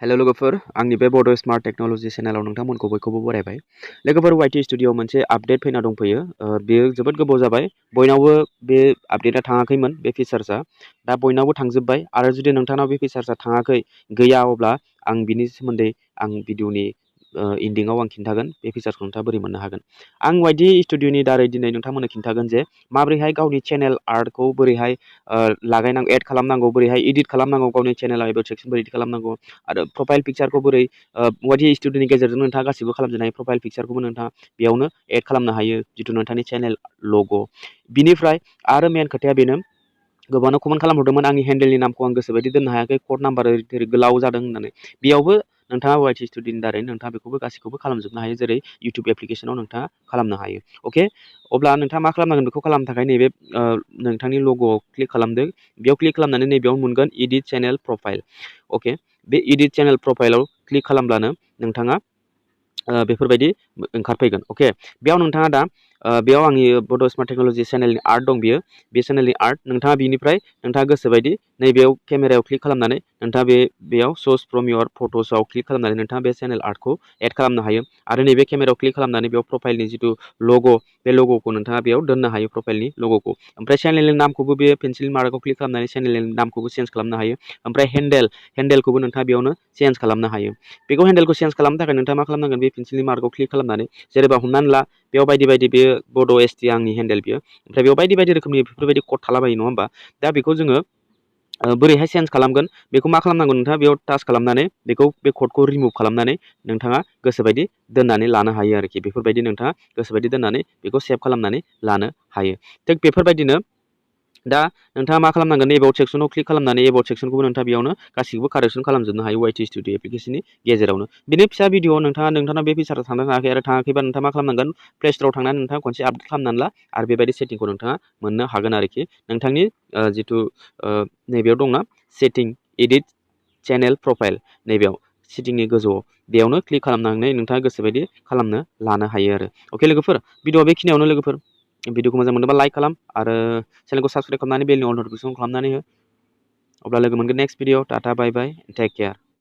Hello लोगोफोर आंनि बे बड स्मार्ट टेक्नोलॉजी चेनेलाव नोंथांमोनखौ बयखौबो बरायबाय। लोगोफोर वाइटि स्टुडिअ मोनसे आपडेट फैना दंफैयो। बेयो जोबोद गोबाव जाबाय। बयनावबो बे आपडेटा थाङाखैमोन बे फिचार्सआ। दा बयनावबो थांजोब्बाय आरो जुदि नोंथांनाव बे फिचार्सआ थाङाखै गैया अब्ला आं बिनि सोमोन्दै आं भिडिअनि इन्डिंआव आं खिन्थागोन बे फिचार्सखौ नोंथाङा बोरै मोननो हागोन। आं वाइटि स्टुडिअनि दारै दिनै नोंथांमोननो खिन्थागोन जे माबोरैहाय गावनि चेनेल आर्टखौ बोरैहाय लागायनांगौ एड खालामनांगौ बोरैहाय एडिट खालामनांगौ गावनि चेनेलाव एबा सेक्सन बोरै एडिट खालामनांगौ आरो प्रफाइल पिक्चारखौ बोरै वाइटि स्टुडिअनि गेजेरजों नोंथाङा गासिबो खालामजोबनो हायो। प्रफाइल पिक्चारखौबो नोंथाङा बेयावनो एड खालामनो हायो जिथु नोंथांनि चेनेल लग' बिनिफ्राय आरो मेन खोथाया बेनो गोबांनो कमेन्ट खालामहरदोंमोन आंनि हेन्डेलनि नामखौ आं गोसोबायदि दोननो हायाखै कड नाम्बार ओरै गोलाव जादों होननानै। बेयावबो नोंथाङा वाइटि स्टुडिअनि दारै नोंथाङा बेखौबो गासैखौबो खालामजोबनो हायो जेरै इउटुब एप्लिकेसनाव नोंथाङा खालामनो हायो। अके अब्ला नोंथाङा मा खालामनांगोन बेखौ खालामनो थाखाय नैबे नोंथांनि लग'आव क्लिक खालामदो। बेयाव क्लिक खालामनानै नैबेयाव मोनगोन इडिट चेनेल प्रफाइल। अके बे इडिट चेनेल प्रफाइलाव क्लिक खालामब्लानो नोंथाङा बेफोरबायदि ओंखारफैगोन। अके बेयाव नोंथाङा दा बेयाव आंनि बड स्मार्ट टेक्नोलॉजी चेनेलनि आर्ट दं बियो बे चेनेलनि आर्ट नोंथाङा बिनिफ्राय नोंथाङा गोसोबायदि नैबेयाव केमेरायाव क्लिक खालामनानै नोंथाङा बेयाव स'स फ्रम योर फट'सआव क्लिक खालामनानै नोंथाङा बे चेनेल आर्टखौ एड खालामनो हायो आरो नैबे केमेरायाव क्लिक खालामनानै बेयाव प्रफाइलनि जिथु लग' बे लग'खौ नोंथाङा बेयाव दोननो हायो प्रफाइलनि लग'खौ। ओमफ्राय चेनेलनि नामखौबो बे पेन्सिल मार्कआव क्लिक खालामनानै चेनेलनि नामखौबो चेन्ज खालामनो हायो। ओमफ्राय हेन्डेलखौबो नोंथाङा बेयावनो चेन्ज खालामनो हायो। बेखौ हेन्डेलखौ चेन्ज खालामनो थाखाय नोंथाङा मा खालामनांगोन बे पेन्सिलनि मार्कआव क्लिक खालामनानै जेनेबा हमनानै ला बेयाव बायदि बायदि बे बड' एसटि आंनि हेन्डेल बियो ओमफ्राय बेयाव बायदि बायदि रोखोमनि बेफोरबायदि कड थालाबायो नङा होमबा। दा बेखौ जोङो बोरैहाय चेन्ज खालामगोन बेखौ मा खालामनांगौ नोंथाङा बेयाव टाच खालामनानै बेखौ बे क'डखौ रिमुभ खालामनानै नोंथाङा गोसोबायदि दोननानै लानो हायो आरोखि। बेफोरबायदि नोंथाङा गोसोबायदि दोननानै बेखौ सेभ खालामनानै लानो हायो। थिग बेफोरबायदिनो दा नोंथाङा मा खालामनांगोन एबाउट सेक्सनाव क्लिक खालामनानै एबाउट सेक्सनखौबो नोंथाङा बेयावनो गासिखौबो कारेक्सन खालामजोबनो हायो वाइटि स्टुडिअ एप्लिकेसननि गेजेरावनो। बिनि फिसा भिडिअ नोंथांनाव बे फिचाराव थांनो हायाखै आरो थाङाखैबा नोंथाङा मा खालामनांगोन प्ले स्ट'राव थांनानै नोंथाङा खनसे आपडेट खालामनानै ला आरो बेबायदि सेटिंखौ नोंथाङा मोननो हागोन आरोखि। नोंथांनि जिथु नैबेयाव दंना सेटिं एडिट चेनेल प्रफाइल नैबेयाव सेटिंनि गोजौआव बेयावनो क्लिक खालामनानै नोंथाङा गोसोबायदि खालामनो लानो हायो आरो। अके लोगोफोर भिडिअआ बेखिनियावनो लोगोफोर भिडिअखौ मोजां मोनदोंबा लाइक खालाम आरो चेनेलखौ साबसक्राइब खालामनानै बेलनि अल नटिफिकेसन खालामनानै हो। अब्ला लोगो मोनगोन नेक्स्ट भिडिअ टाटा बाय बाय टेक केयार।